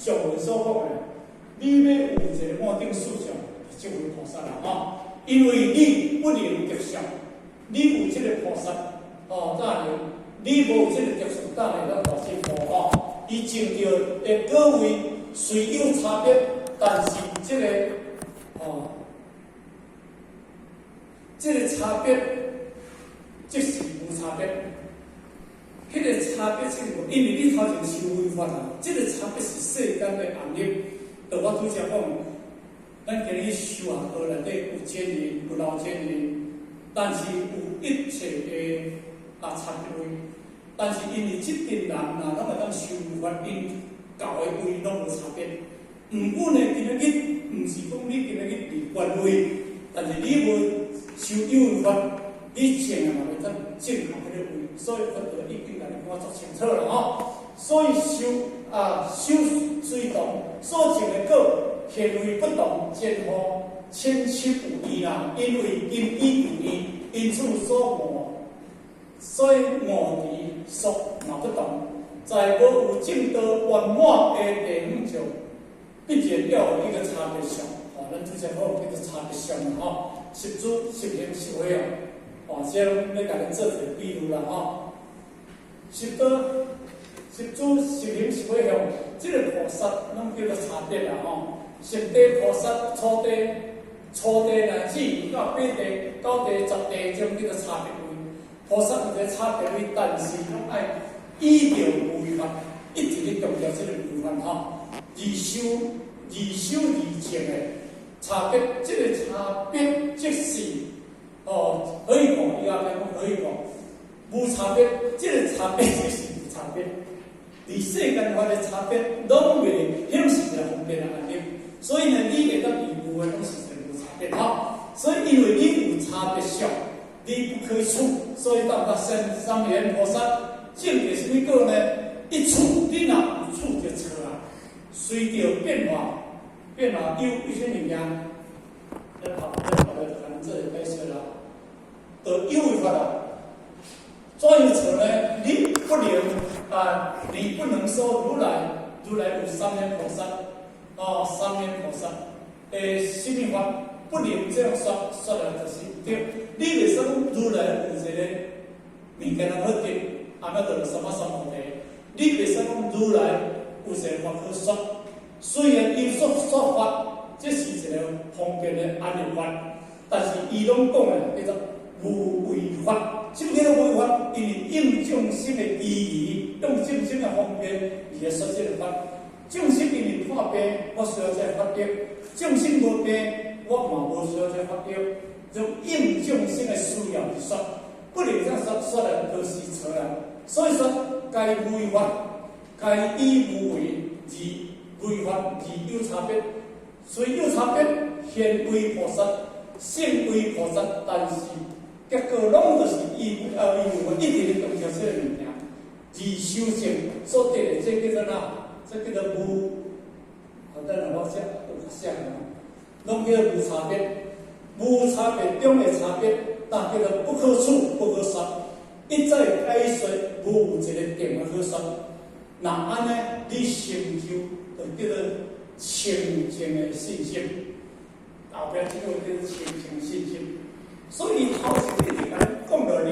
上文所講的，你欲有一个滿頂四相，就成為菩薩啦吼。因為你不能得相，你有這个菩薩，哦，當然你無這个得相，當然咱大進步吼。伊證著的果位雖有差別，但是這个哦，這个差別即是無差別。彼个差別是無，因為你頭前修為法啊，這个差別是世間的安立。就我拄才講，咱今日修學課內底有前因，有老前因，但是有一切的啊差別位。但是因為這陣人若攏會當修法，𪜶到的位攏無差別。毋過呢，今仔日毋是講你今仔日佇觀位，但是你無修有為法，你證的嘛袂當證到彼个位，所以佛陀已經共你講足清楚了吼。所以修啊修雖同，所證的果現位不同，前後淺深有異啦。因為根機有異，因此所悟，所以悟地數嘛不同。在無有證道圓滿的地方，就必然要有一個差別相。吼，咱拄才講叫做差別相吼，十住、十行、十位啊。哦，這攏欲共恁做一個比喻啦吼。十道、十住、十行、十位相，這个菩薩攏叫做差別啦吼。十地菩薩、初地、初地乃至到八地、九地、十地，這種叫做差別位。菩薩有個差別位，但是攏愛依著無為法，一直咧強調這個無為法吼。二修、二修二證的差別，這个差別即是哦，可以講，伊後壁講可以講，無差別，這个差別即是無差別。佇世間法的差別，攏袂顯示一個方便的安立。所以呢，你會當以無的攏是一個無差別吼。所以因為你有差別相，你不可取，所以到達三三賢菩薩證得啥物果呢？一處你若有處就錯啊，隨著變化，變化有有啥物件？咱後咱後來就共恁做個解釋啦。就有為法啦，怎樣錯呢？你不能啊，你不能說如來，如來有三賢菩薩，哦，三賢菩薩，欸，啥物法不能這樣說，說來就是毋對。你袂使講如來有一個物件好得，阿耨多羅三藐三菩提。你袂使講如來有一個法可說，雖然伊說說法，這是一個方便的安立法，但是伊攏講的叫做無為法。什麼叫做無為法？因為應眾生的機緣，用眾生的方便而來說這個法。眾生因為破病，我需要這個法德；眾生無病，我嘛無需要這個法德。就應眾生的需要去說，不能這樣說，說來就是錯啦。所以說，該無為法，該以無為而為法而有差別，雖有差別，現為菩薩，聖為菩薩，但是結果攏就是以以無一直咧強調這個物件，而修正所得的，這叫做哪？這叫做無，好，等下我寫有較像攏叫做無差別，無差別中的差別，但叫做不可取、不可說，一再解說無一個定可說。若按呢，你成就就叫做清淨的信心，後壁這個叫做清淨信心。所以頭前一